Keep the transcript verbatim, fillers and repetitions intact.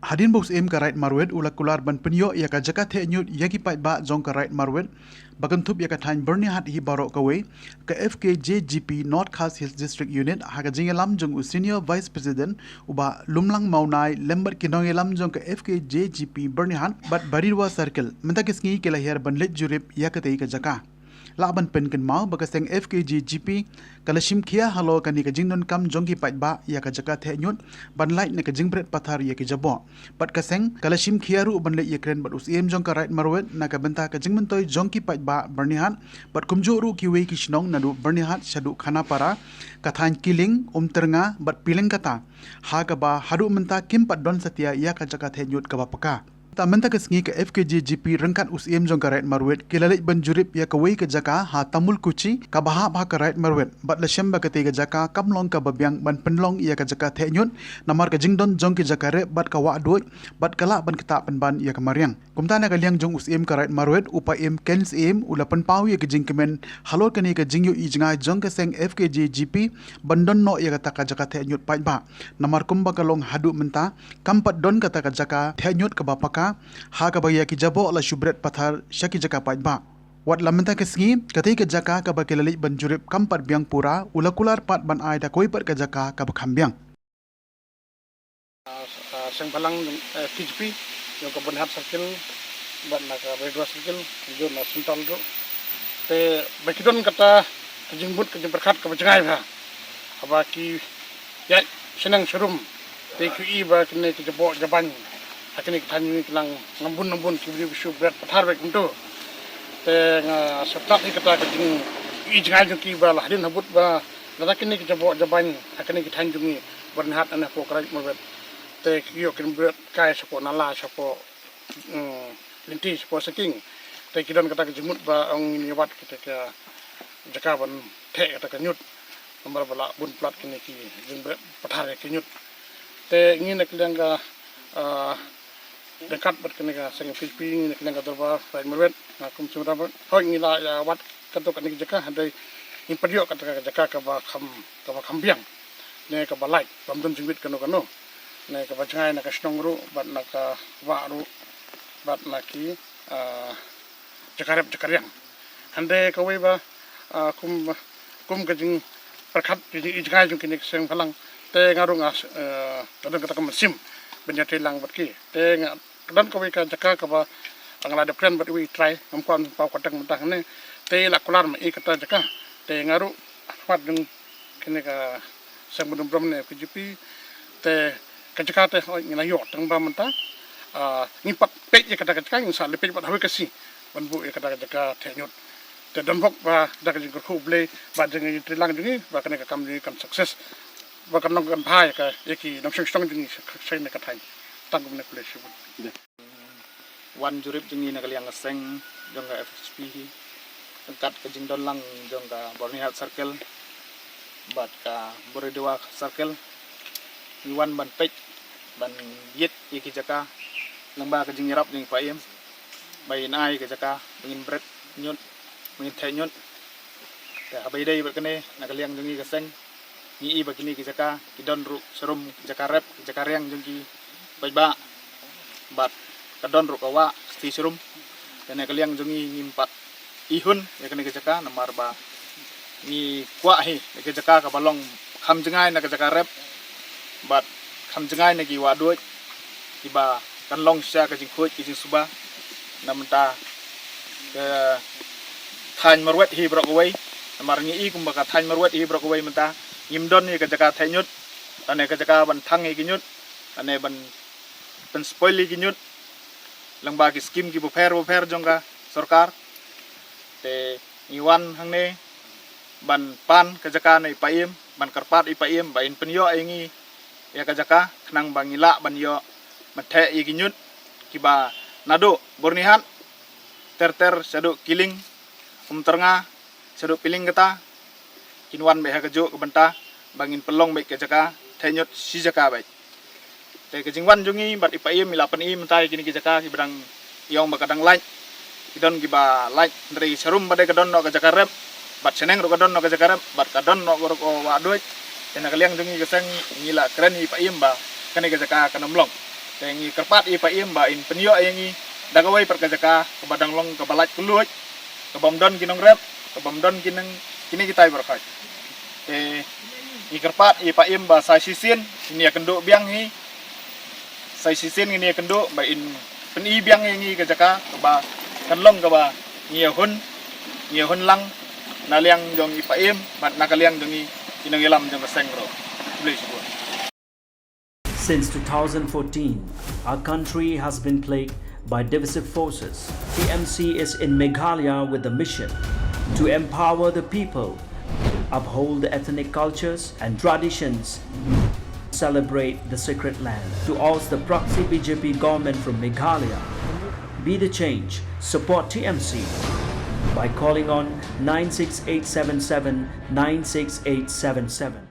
Hadien ba u Syiem ka Raid Marwet u la kular ban pynïoh ïa ka jaka theh ñiut ïa ki paidbah jong ka Raid Marwet ba kynthup ïa ka thaiñ Byrnihat hi baroh kawei, ka F K J G P North Khasi Hills District Unit ha ka jingïalam jong u Senior Vice President u Bah Lumlang Mawnai lem bad ki nongïalam jong ka F K J G P Byrnihat bad Baridua Circle mynta ka sngi ki la hiar ban leit jurip ïa katei ka jaka. Lah ban pynkynmaw ba ka seng F K J G P ka la shim khia halor kane ka jingdonkam jong ki paidbah ïa ka jaka theh ñiut ban lait na ka jingbret pathar ïa ki jaboh. Bad ka seng ka la shim khia ruh ban leit ïakren bad u Syiem jong ka Raid Marwet na ka bynta ka jingmyntoi jong ki paidbah Byrnihat bad kumjuh ruh kiwei ki shnong naduh Byrnihat shaduh Khanapara, ka thaiñ Kiling, Umtyrnga bad Pileng kata, ha kaba haduh mynta kim pat don satia ïa ka jaka theh ñiut kaba paka. Ta mynta ka sngi ka F K J G P ryngkat u Syiem jong ka Raid Marwet ki la leit ban jurip ïa kawei ka jaka ha Tamulkuchi kaba hap ha ka Raid Marwet bad la shem ba katei ka jaka kam long kaba biang ban pynlong ïa ka jaka theh ñiut namar ka jingdon jong ki jaka rep bad ka wah duid bad ka lah ban ktah pynban ïa ka mariang. Kumta na ka liang jong u Syiem ka Raid Marwet u Paiem Ken Syiem u la pynpaw ïa ka jingkmen halor kane ka jingïohi jngai jong ka seng F K J G P ban don noh ïa kata ka jaka theh ñiut paidbah. Namar kumba ka long haduh mynta kam pat don kata ka jaka theh ñiut kaba paka, ha kaba ïa ki jaboh la shu bret pathar sha ki jaka paidbah. Wat la mynta ka sngi katei ka jaka kaba ki la leit ban jurip kam pat biang pura, u la kular pat ban ai da kawei pat ka jaka kaba kham biang. Ah, ah, seng balang, eh, K J P jong ka Byrnihat Circle bad na ka Baridua Circle, jong na Central ruh. Te ba ki don kata ka jingmut ka jingpyrkhat kaba jngai bha. Haba ki ïaid shaneng sharum te ki i ba kine ki jaboh jabain ha kine ki thaiñ ki la ngam bun ngam bun ki briew ki shu bret pathar beit kumto. Te nga sngewtynnat ïa kata ka jingïohi jngai jong ki ba la hadien habud ba lada kine ki jaboh jabain ha kine ki thaiñ jong ngi Byrnihat ne hapoh ka Raid Marwet te ki ïoh kin bret kai shapoh nala, shapoh, mm, lynti, shapoh sinking. Te ki don kata ka jingmut ba ong ngin ïa wad kata ka jaka ban theh kata ka ñiut. Namar ba la bun palat kine ki jingbret pathar ïa ki ñiut. Te ngi na ka liang ka, ah, ryngkat bad kane ka seng P P, ngi na ka liang ka dorbar Raid Marwet, nga kum Siem Raid Marwet, hooid ngi la ïa wad katto katne ka jaka, hynrei ngim pat ïoh kata ka jaka kaba kham, kaba kham biang ne kaba lait, bym don jingwit kano kano, ne kaba jngai na ka shnong ruh bad na ka wah ruh bad na ki, ah, jaka rep jaka riang. Hynrei kawei ba, ah, kum, kum ka jingpyrkhat, ka jingïohi jngai jong kine ki seng balang, te nga ruh nga, eh, nga don kata ka mynsiem ban ïatrei lang bad ki. Te nga don kawei ka jaka kaba nga la dep kren bad iwei i trai, ngam kwah ban paw kyrteng mynta hangne. Te i la kular ma i kata jaka. Te nga ruh ha khmat jong kine ka seng badonburom ne K J P, te ka jaka te hooid ngi la ïoh, tang ba mynta, ah, ngim pat peit ïa kata ka jaka, ngin sa leit peit bad ha kawei ka sngi ban buh ïa kata ka jaka theh ñiut. Te don bok ba da ka jingkyrkhu U Blei ba jingïatreilang jong ngi ba kane ka kam jong ngi kan success, ba kan long kan bha ïa ka, ïa ki nongshong shnong jong ngi sha, sha kane ka thaiñ. Tang kumne, khublei shibun. Wan jurip jong ngi na ka liang ka seng jong ka F H P hi, ryngkat ka jingdon lang jong ka Byrnihat Circle bad ka Baridua Circle. Ngi wan ban peit, ban ïit ïa ki jaka lyngba ka jingïarap jong i Paiem ba in ai ka jaka ba ngin bret ñiut, ba ngin theh ñiut. Te haba ïadei bad kane, na ka liang jong ngi ka seng, ngi i ba kine ki jaka ki don ruh sharum ki jaka rep, ki jaka riang jong ki paidbah, bad ka don ruh ka wah shatei sharum. Te na ka liang jong ngi ngim pat ihun ïa kane ka jaka namar ba ngi kwah hi ïa ka jaka kaba long kham jngai na ka jaka rep bad kham jngai na ki wah duid kiba kan long sha ka jingkhuid ka jingsuba. Na mynta ka thaiñ Marwet hi baroh kawei, namar ngi i kumba ka thaiñ Marwet hi baroh kawei mynta ngim don ïa ka jaka theh ñiut, lane ka jaka ban thang ïa ki ñiut, lane ban pynspoil ïa ki ñiut lyngba ki skim ki bapher bapher jong ka sorkar. Te ngi wan hangne ban pan ka jaka na i Paiem, ban kyrpad i Paiem ba in pynïoh ïa ngi ïa ka jaka khnang ba ngi lah ban ïoh ban theh ïa ki ñiut kiba naduh Byrnihat ter ter shaduh Kiling, Umtyrnga shaduh Pileng kata, kin wan beit ha kajuh ka bynta ba ngin pynlong beit ka jaka theh ñiut shi jaka beit. Te ka jingwan jong ngi bad i Paiem i la pyni mynta ïa kine ki jaka kiba dang, i ong ba ka dang lait. Ki don kiba lait, hynrei sharum pat de ka don noh ka jaka rep, bad shaneng ruh ka don noh ka jaka rep, bad ka don noh ka ruh ka wah duid. Te na ka liang jong ngi ka seng ngi la kren ïa i Paiem ba kane ka jaka kan ym long. Te ngi kyrpad ïa i Paiem ba in pynïoh ïa ngi da kawei pat ka jaka kaba dang long kaba lait kylluid, kabym don ki nongrep, kabym don ki nang kine kitai baroh khoit. Te ngi kyrpad ïa i Paiem ba sa shisien ngin ïakynduh biang hi, sa shisien ngin ïakynduh ba in pyni biang ïa ngi ka jaka kaba kan long kaba ngi ïahun, ngi ïahun lang na liang jong i Paiem bad na ka liang jong ngi ki nongïalam jong ka seng ruh. Khublei shibun. Since two thousand fourteen, our country has been plagued by divisive forces. T M C is in Meghalaya with the mission to empower the people, uphold the ethnic cultures and traditions, celebrate the sacred land. To oust the proxy B J P government from Meghalaya, be the change, support T M C by calling on nine six eight seven seven nine six eight seven seven.